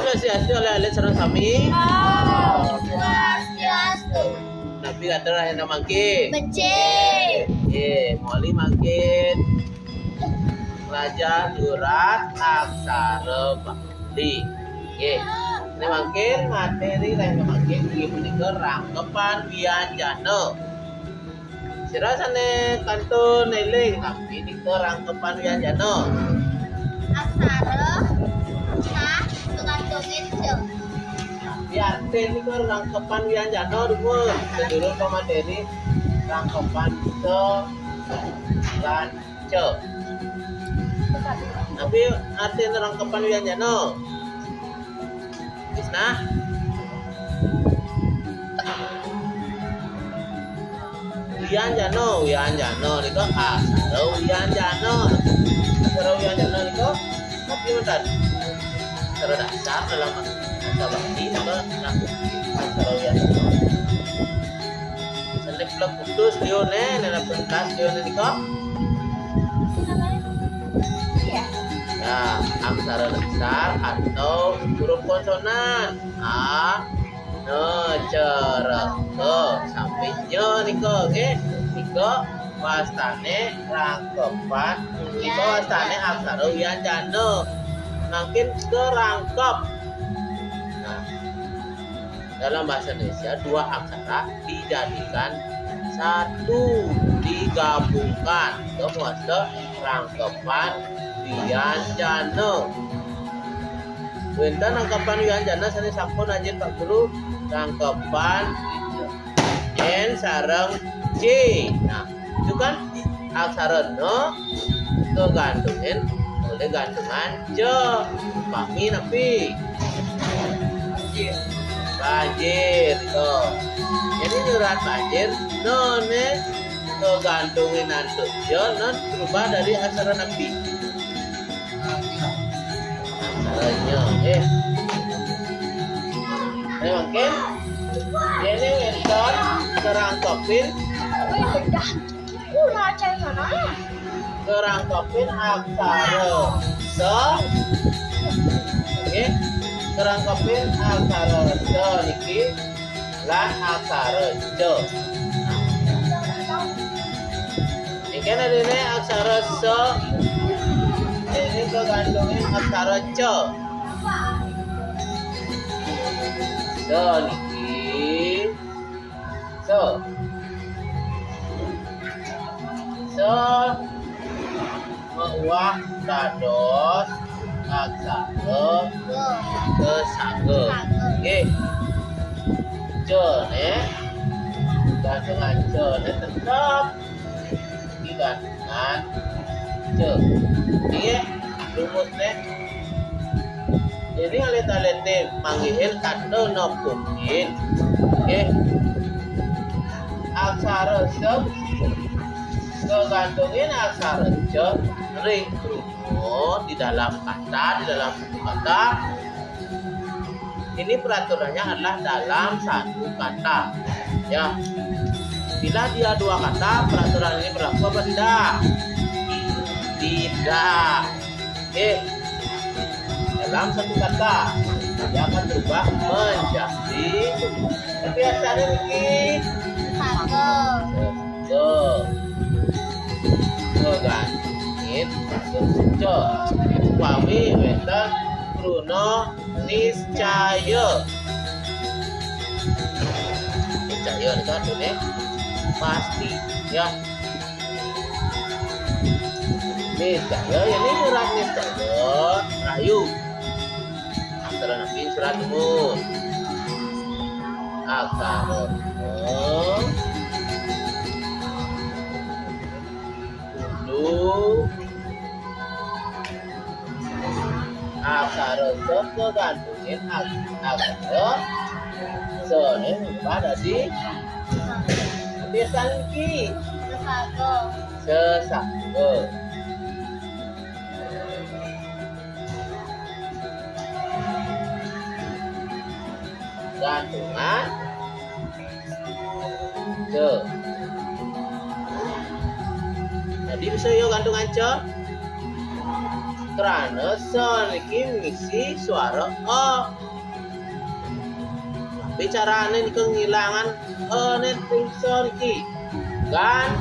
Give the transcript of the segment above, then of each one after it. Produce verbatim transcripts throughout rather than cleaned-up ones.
Swastiastu, alit-alit sareng sami. Om Swastiastu. Napi katur rahina mangkin? Becik. Nggih, moli mangkin nglajah nyurat aksara Bali. Nggih. Niki mangkin materi rahina mangkin inggih punika rangkepan wianjana. Sira sané kantun éling napi nika rangkepan wianjana? Aksara, sa, kagandhungin ja. Napi artin nika rangkepan wianjana, dumun? Sadurung pamateri rangkepan sa lan ja. Napi artin rangkepan wianjana? Krisna? Wianjana, wianjana nika aksara wianjana. Aksara wianjana nika napi wénten? Aksara dasar dalam bahasa Bali nika aksara wianjana. Sané plek putus liuné, nela pentas liuné nika. Ya, aksara dasar atau huruf konsonan. A, na, ca, ra, ga. Sampai nya nika, nggih. Nika wastané rangkepan. Nika wastané aksara wianjana. Mangkin kerangkep. Nah, dalam bahasa Indonesia dua aksara dijadikan satu, digabungkan. Nika mawasta rangkepan wianjana. Wénten rangkepan wianjana sané sampun ajin Pak Guru, rangkepan N sareng C. Nah, itu kan aksara na kagandhungin olih gandhungan ja. Umpami napi? Banjir. Tuh. Jadi nyurat banjir, na né kagandhungin antuk ja, na berubah dari aksara napi? Aksara nya, nggih. Nah, mangkin déné wénten kerangkepin, kerangkepin aksara sa. Nggih, kerangkepin aksara sa niki lan aksara ja. Niki déné aksara sa, déné kagandhungin aksara ca. Sa niki. Sa. Sa mauwah dados aksara kesaga. Nggih. Ca né. Gandhungan ca né tetep digandhungan ca. Nggih, rumusné. Jadi alit-alité manggihin kata napukin. Nggih. Aksara sa kagandhungin aksara ca ring kruna di dalam kata, di dalam satu kata. Ini peraturannya adalah dalam satu kata. Ya. Bila dia dua kata, peraturan ini berlaku apa tidak? Tidak. Oke. Dalam satu kata, dia akan berubah menjadi, tapi asalnya niki satu. Tuh. Tuh kan. Ini tuh. Upami wénten kruna niscaya. Niscaya nika artiné pasti, ya. Niscaya, ya, ini surat niscaya. Rahayu. Aksara napi surat, dumun? Aksara na. Kudu aksara sa kagandhungin aks-, aksara sa né ngubah dadi, dadi sangki. Sesaga. Sesaga. Gandhungan ca. Jadi bisa ya gandhungan ca. Krana sa niki ngisi suara a. Tapi carané niki ngilangan a né ring sa niki. Kan?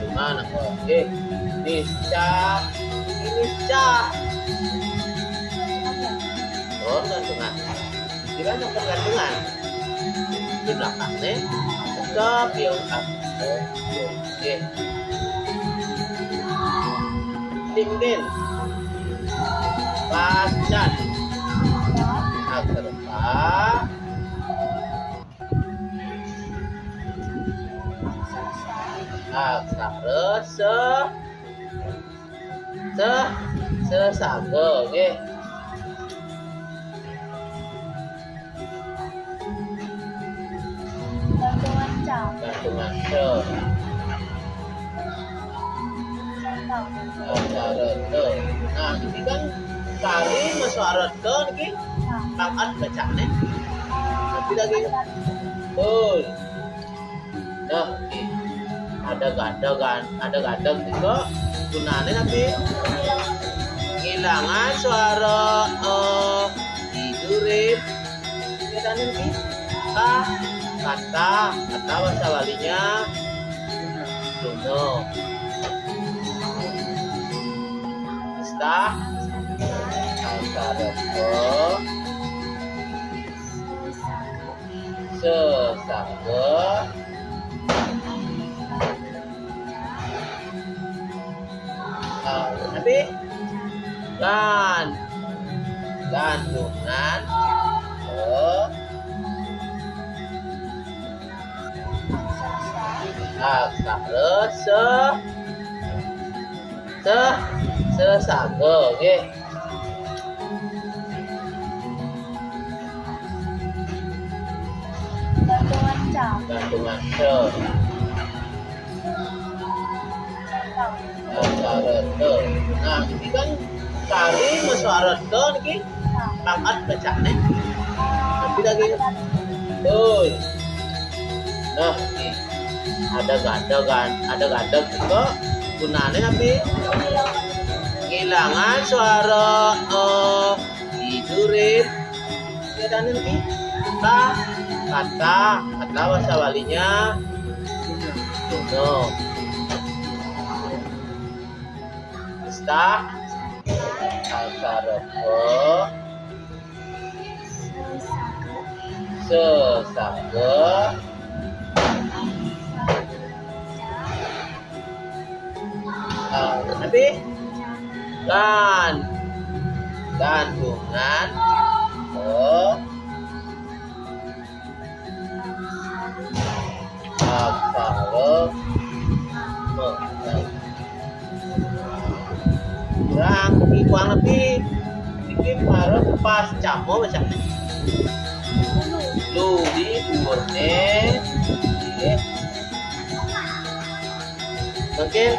Gimana kok? Eh, nisca, nisca. Oh, gantungan. Kira gantungan. Di belakang nih. Ke pion. Oke. Tinggal. Pacan. Agar pa. Aksara se, se, sesaga, nggih. Gantungan ca. Gantungan ca. Aksara ta. Nah, ini kan kali masuk arat ta niki. Taat bacaannya. Tapi lagi. Betul. Nah, niki. Ada gada kan, ada gada juga. Gunanya nanti ngilangan suara eh di durip. Kita nanti ka, kata, kata bahasa Balinya. Duno. Ista. Aksara ko. Sesaga. Ah, tapi lan. Gantungan. Oh. Aksara se, se, sesaga, nggih. Gantungan ca. Gantungan ca. Aksara ta. Nah, ini kan kali masuk arat ta niki. Taat bacaannya. Tapi lagi. Betul. Nah, ini. Ada gada kan, ada gada juga. Gunanya tapi ngilangan suara eh di durip. Kata, kata, kata bahasa Balinya duno. Ista. Aksara ko. Sesaga. Ah, nanti lan, gantungan. Oh. Aksara ma. Kurang, kurang lebih. Niki harus pas camo bacaannya. Lu di dhuwurné. Nggih. Mungkin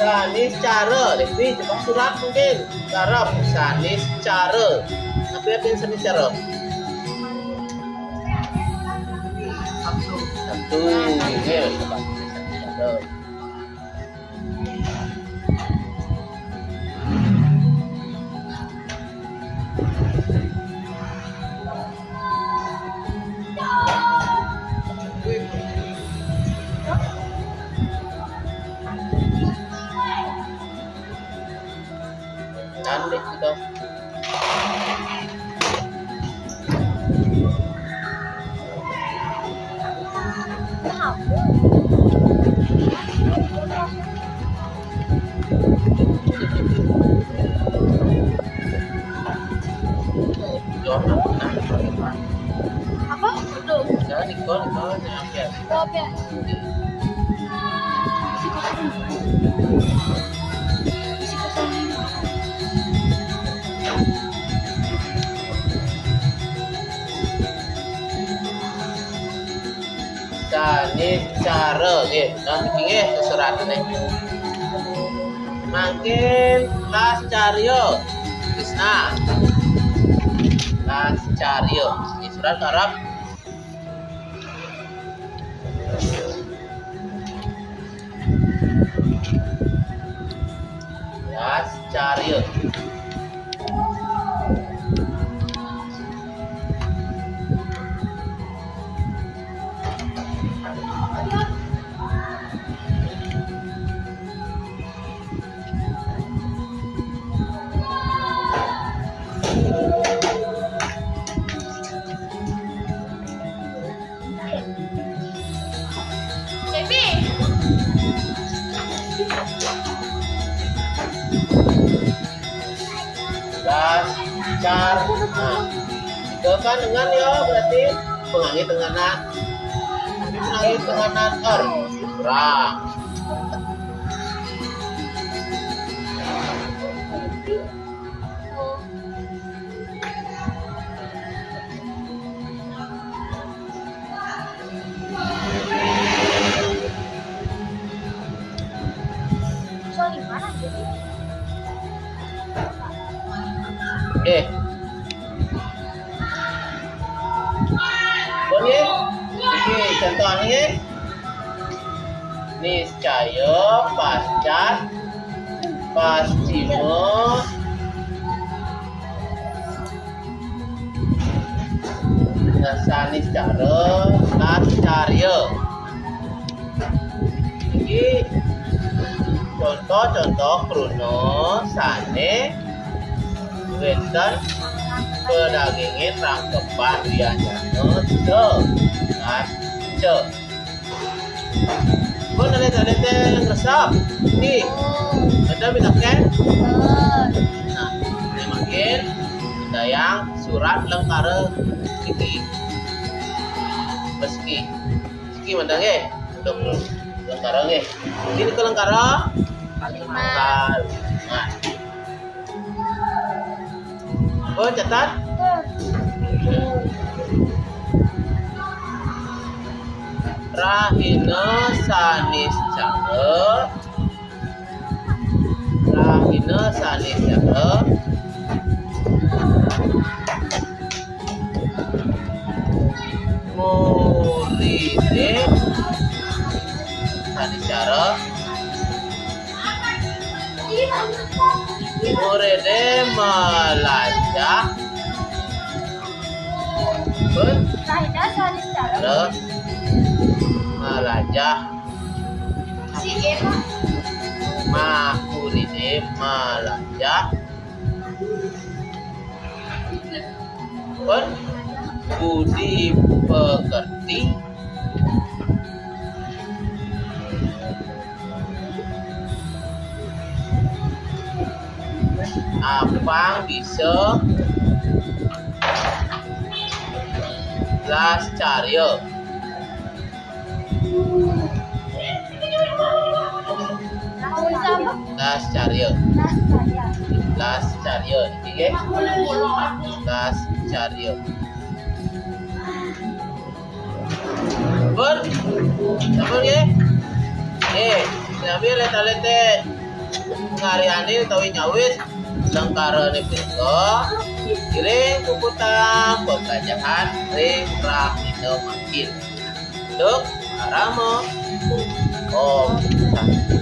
sanis cara, Devi, coba surat mungkin. Cara sanis cara. Apa artinya sanis cara? Sabtu. Sabtu, nggih, coba. Sabtu. Cantik gitu. Apa? Tuh. Jangan ikut, ikut, jangan biasa. Oke. Sanis cara nggih. Nah, niki nggih suratane. Mangkin las carya. Krisna. Las carya. Niki surat karep. Las carya. Baby. Las car. Nah, itu kan dengan ya, berarti pengangit tenganan. Pengangit tenganan er. Kurang. Eh. Bon, ye? Oke, contoh, ye? Niscaya, pascat, pascima, saniscara, las carya. Iki contoh-contoh kruna sane wenten pedaginging rangkepan wianjana ca, lan ca. Pun alit-alite ngresep. Iki. Ada pitaken? Nah, ini makin dayang surat lengkara iki. Meski. Iki mantap nggih. Untuk lengkara nggih. Iki ke lengkara? Kalimat. Kalimat. Oh, catat. Rahina Saniscara. Rahina Saniscara. Muride Saniscara. Muride malajah. Pun? Rahina Saniscara. Terus? Malajah. Si Ema. Mah, muride malajah. Pun? Budi pekerti. Apang bisa las carya. Las carya. Las carya. Iki nggih. Las carya. Pun? Sampun nggih? Nggih, sami alit-alite ngaryani utawi nyawis lengkarane punika, ngiring puputang pembelajahan ring rahina mangkin. Duk parama. Om Santi.